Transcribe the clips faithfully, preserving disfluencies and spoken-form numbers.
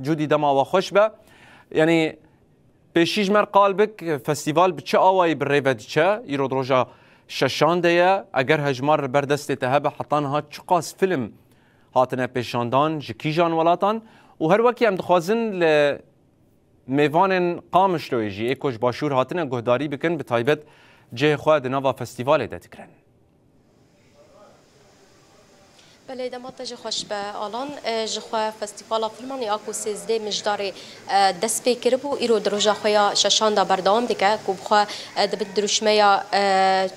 Cûdî dema we xweş be. Yanî pêşî ji me re qal bik, festîval bi çi awayî bi rê ve diçe? Îro di roja şeşan de ye. Eger hejmar li ber destê te hebe, heta niha çiqas fîlm hatine pêşandan, ji kîjan welatan? Û her wekî em dixwazin li mêvanên Qamişloyê jî ê ku ji başûr hatine guhdarî bikin, bi taybet cihê xwe di nava festîvalê de digirin. Belê, dema te jî xweş be, Alan. E, ji xwe Festîvala Filman ya ku sêzdeh Mijdarê, e, dest pê kiribû, îro di roja xwe ya şeşan de berdewam dike, ku bi xwe, e, di bin dirûşmeya, e,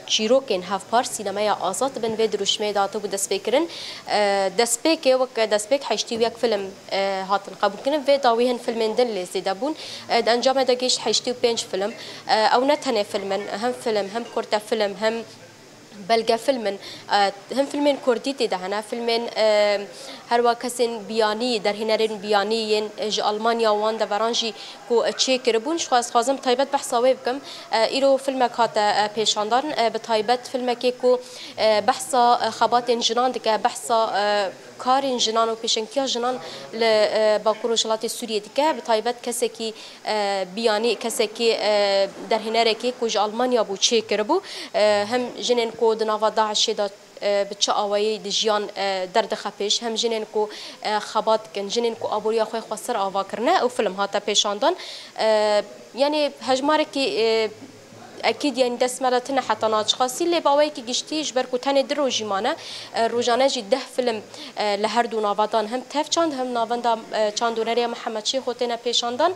çîrokên hevpar, sînemeya azad, di bin vê dirûşmeyê de hatibû destpêkirin. E, destpêkê wek destpêk heştî û yek film, e, hatin qebûlkirin. Vê dawî hin filmên din lê zêde bûn. E, di encamê de gihişt heştî û pênc film. E, ew ne tenê film in, hem film, hem kurte film, hem belgefilm in. E, hin filmên kurdî tê de hene, filmên, e, her wa kesên biyanî, derhênerên biyanî yên, e, ji Almanya wan deveran jî ku, e, çêkiribûn. Ji xwe ez dixwazim bi taybet behsa wê bikim. E, îro filmek hate, e, pêşandan. E, bi taybet filmekê ku, e, behsa, e, xebatên jinan dike, behsa, e, karên jinan û pêşengtiya jinan li, e, Bakur Rojhilatê Sûriyê dike. Bi taybet kesekî, e, biyanî, kesekî, e, derhênerekî ku ji Almanya bû çêkiribû. E, hem jinên ku di nava DAIŞê de, e, bi çi awayî dijiyan, e, derdixe pêş, hem jinên ku, e, xebat dikin, jinên ku aboriya xwe xweser ava kirine, ew film hate pêşandan. E, yanî hejmarekî, e, ekîd, yanî dest me de tine heta niha çiqasî, lê bi awayekî giştî, ji ber ku tenê du rojî mane, e, rojane jî deh film, e, li her du navatan hem tev çand, hem navenda, e, çandoneriya Mihemed Şêxo têne pêşandan.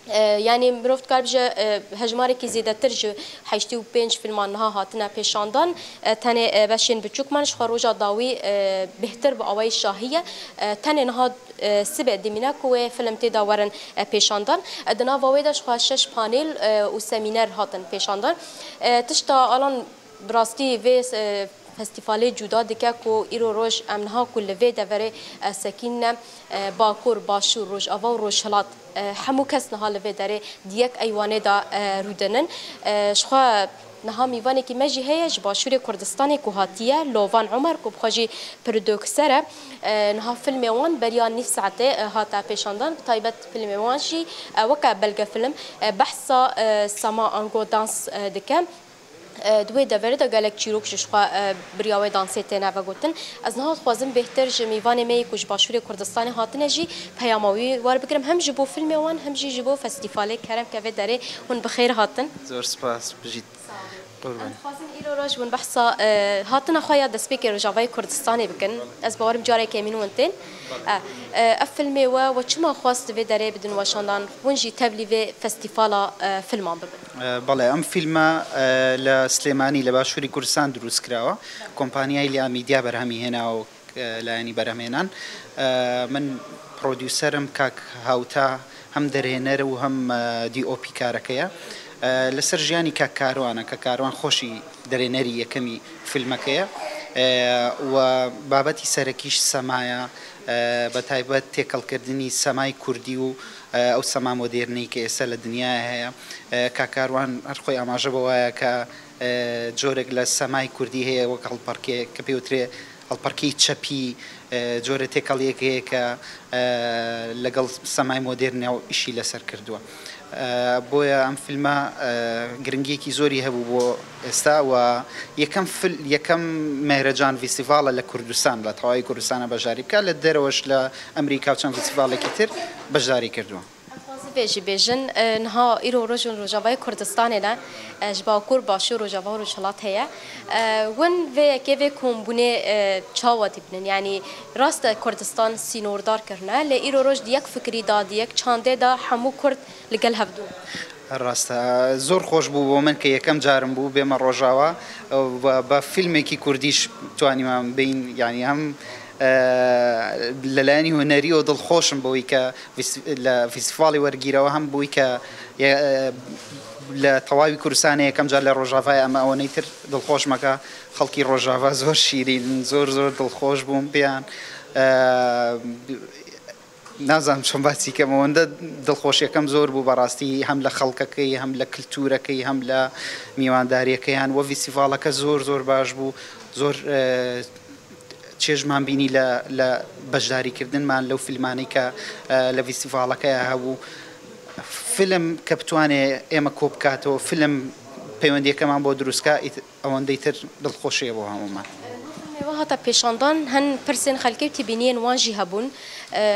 E, yanî mirov dikar bije, e, hejmarekî zêdetir ji heştê û pênc filman niha hatine pêşandan. E, tenê, e, beşên biçûk man, ji xwe roja dawî, e, bêhtir bi awayî şahî ye. E, tenê niha, e, sibe dimîne ku wê film tê de werin, e, pêşandan. E, di nava wê de ji xwe şeş panel, e, û semîner hatin pêşandan. E, tişta Alan bi rastî vê, e, festîvalê cuda dike ku îro roj em niha ku li vê deverê, e, sekînine, e, Bakur, Başûr, Rojava û Rojhilat, e, hemû kes niha li vê derê di yek eywanê de, e, rûdinin. E, ji xwe niha mîvanekî me jî heye ji Başûrê Kurdistanê ku hatiye, Lovan Omer, ku bi xwe jî prodûser e. E, niha filmê wan beriya nîv saetê, e, hate pêşandan. Bi taybet filmê wan jî, e, weke belgefilm, e, behsa, e, sema ango dans, e, dike. E, di wê deverê de gelek çîrok jî ji xwe, e, beriya wê dansê têne vegotin. Ez niha dixwazim bêhtir ji mîvanê me yê ku ji Başûrê Kurdistanê hatine jî peyama wî werbigirim. Hem ji bo filmê wan, hem jî ji bo festîvalê. Kerem ke vê derê hûn bi xêr hatin. Zor spas, bijît. Sağ olun. Qurban. Em dixwazin îro roj hûn behsa, e, hatina xwe ya destpêkê Rojavayê Kurdistanê bikin. Ez bawerim careke mîn hûn tên. E, e, ev filmê we, we çima xwest vê derê bidin weşandan, hûn jî tevlî vê festîvala, e, filman bibin? E, بەڵێ، ئەم فیلمە، e, لە سلێمانی، لە باشووری کوردستان دروست کراوە. کۆمپانیای لیا میدیا بەرهەمی هێناوە، e, لایەنی بەرهەمهێنان. E، من پرۆدیوسەرم، کاک هاوتا هەم دەرهێنەر و هەم، e، دی ئۆ پی کارەکەیە. E، لەسەر ژیانی کاک کاروانە، کە کاروان خۆشی دەرهێنەری یەکەمی فیلمەکەیە. E، و بابەتی سەرەکیش سەمایە، e، بە تایبەت تێکەڵکردنی سەمای کوردی و، e، ئەو سەما مۆدێرنەی کە ئێستا لە دنیاە هەیە. E، کاک کاروان هەر خۆی ئاماژە بەوایە کە، e، جۆرێک لە سەمای کوردی هەیە وەک هەڵپەڕکێ کە پێوترێ هەڵپەڕکێی چەپی، e، جۆرە تێکەڵیەک هەیە کە، e، لەگەڵ سەمای مۆدێرنە و ئیشی لەسەر کردووە. E، بۆیە ئەم فیلمە، e، گرنگیەکی زۆری هەبوو بۆ ئێستا و یەکەم فیل-، یەکەم مەهرەجان فیستیڤاڵە لە کوردستان، لە تەواوی کوردستانە بەشداری بکات، لە دەرەوەش لە ئەمریکا و چەند فیستیڤاڵێکی تر بەشداری کردووە. Em dixwazin vê jî bêjin, e, niha îro roj hûn Rojavayê Kurdistanê ne, e, ji Bakur, Başûr, Rojava û Rojhilat heye. E, hûn vê yekê vê kombûnê, e, çawa dibînin? Yanî rast e Kurdistan sînordar kirine, lê îro roj di yek fikrî de, di yek çandê de hemû Kurd li gel hevdû ne. Rast e. زۆر خۆش بوو بۆ من کە یەکەم جارم بوو بێمە ڕۆژاوا و بە فیلمێکی کوردیش توانیمان بین، یعنی هەم، e، لەلایەنی هونەریەوە دڵخۆشم بەوەی کە فیس-، لە فیستیڤاڵی وەرگیرەوە، هەم بووی کە یە-، لە تەواوی کوردستانە یەکەم جار لە ڕۆژاڤای ئەمە، ئەوەنەی تر دڵخۆشمەکە. خەڵکی ڕۆژاڤا زۆر شیرین، زۆر زۆر دڵخۆش بووم پێیان. E، نازانم چۆن باسی کەم، ئەوەندە دڵخۆشیەکەم زۆر بوو بەڕاستی، هەم لە خەڵکەکەی، هەم لە کلتورەکەی، هەم لە میوانداریەکەیان. وە فیستیڤاڵەکە زۆر زۆر باش بوو، زۆر، e، چێژمان بینی لە لە بەشداریکردنمان لەو فیلمانەی کە لە فیستیڤاڵەکەیا هەبوو. فیلم کە بتوانێ ئێمە کۆ بکاتەوە، فیلم پەیوەندیەکەمان بۆ دروستکا، ئیت- ئەوەندەی تر دڵخۆشیە بۆ هەمومان. Filmê we hate pêşandan, hin pirsên xelkê û têbîniyên wan jî hebûn.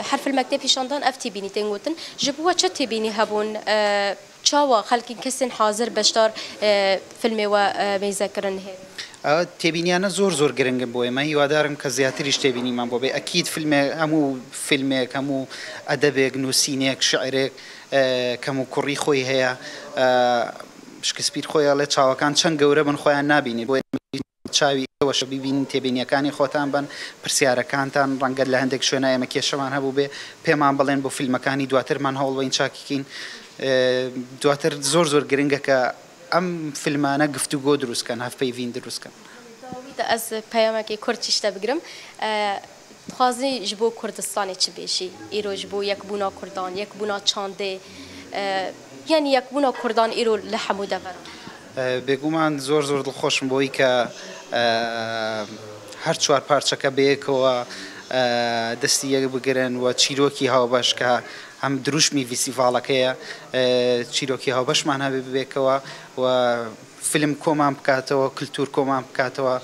Her filmek tê pêşandan, ev têbînî tên gotin. Ji bo we çi têbînî hebûn? Çawa xelkên kesên hazir beşdar filmê we mêze kirin hê? ئەوە تێبینیانە زۆر زۆر گرنگن بۆ ئێمە. هیوادارم کە زیاتریش تێبینیمان بۆ بێ. ئەکید فیلمێک، هەموو فیلمێک، هەموو ئەدەبێک، نووسینێک، شعرێک کەم و کوڕی خۆی هەیە. شکسپیر خۆی ئەڵێ چاوەکان چەند گەورە بن خۆیان نابینێ، بۆیە چاوی ئێوەشە بیبینن، تێبینیەکانی خۆتان بن، پرسیارەکانتان ڕەنگە لە هەندێک شوێنە ئێمە کێشەمان هەبوو بێ، پێمان بڵێن بۆ فیلمەکانی دواترمان هەوڵبەین چاکیکەین. دواتر زۆر زۆر گرنگە کە ئەم فیلمانە گفتوگۆ دروستکەن، هەفپەیڤین دروستکەن. Ez peyamekê kurt ji te bigirim. Dixwazî ji bo Kurdistanê çi bêjî? Îro ji bo yekbûna Kurdan, yekbûna çandê, yanî yekbûna Kurdan îro li hemû deveran. Bêguman zor zor dilxweş im bo wî ke her çar parçeke bêyekê we destî yek bigirin we çîrokî hawbeş ke hem dirûşmî fîstîvaleke ye, çîrokî hawbeşman hebe bêyekê we we film koman bikatewe, kultur koman bikatewe.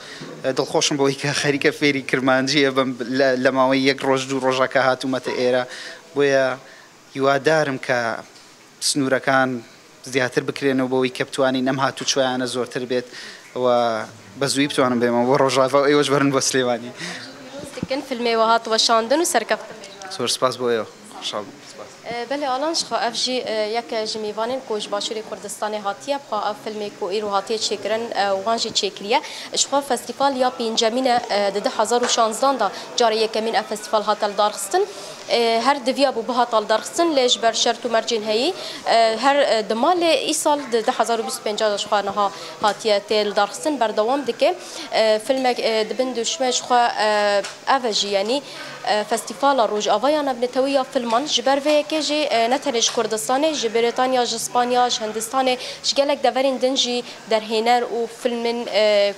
Dilxweş im bo wî ke xerîke fêrî kirmanciyê bim, le maweyî yek roj dû rojeke hatûmete êre. Boye hiwadar im ke sinûrekan ziyadtir bikirêne bo wî ke bitwanîn em hatûçoyane zortir bêt we be zûyî bitwanin bême bo Rojava û êwe ji berin bo Silêmanî. Pîroz dikin, filmê we hat weşandin û serkeftin bê. Zor spas bo êwe. Spas. Belê Alan, jixwe ev jî yek ji mêvanên ku ji Başûrê Kurdistanê hatiye, bixwe ev filmê ku îro hatiye çêkirin, wan jî çêkiriye. Jixwe festîval ya pêncemîn e, di du hezar û şanzdan de carê yekemîn ev festîval hate lidarxistin. Her diviya bû bihata lidarxistin, lê ji ber şert û mercên heyî her dima, lê îsal di du hezar û bîst û pênc de jixwe niha hatiye tê lidarxistin, berdewam dike. Filmek di bin dûşmê jixwe ev e jî, yanî festîvala Rojava ya Navnetewî ya Filman. Ji ber vê yekê jî ne tenê ji Kurdistanê, ji Brîtanya, ji Spanya, ji Hindistanê, ji gelek deverên din jî derhêner û filmên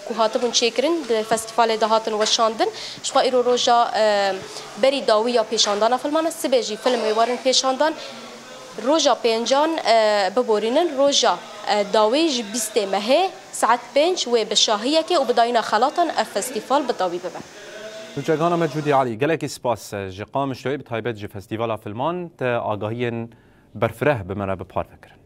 ku hatibûn çêkirin di festîvalê de hatin weşandin. Jixwe îro roja berî dawî ya pêşandana filman e, sibê jî film ê werin pêşandan. Roja pêncan biborînin, roja dawî ji bîstê mehê saet pênc wê bi şahiyekê û bi dayîna xelatan ev festîval bi dawî bibe. Nûçegana me Cûdî Elî, gelekî spas ji Qamişloyê, bi taybet ji Festîvala Filman te agahiyên berfireh bi me re bi parve kirin.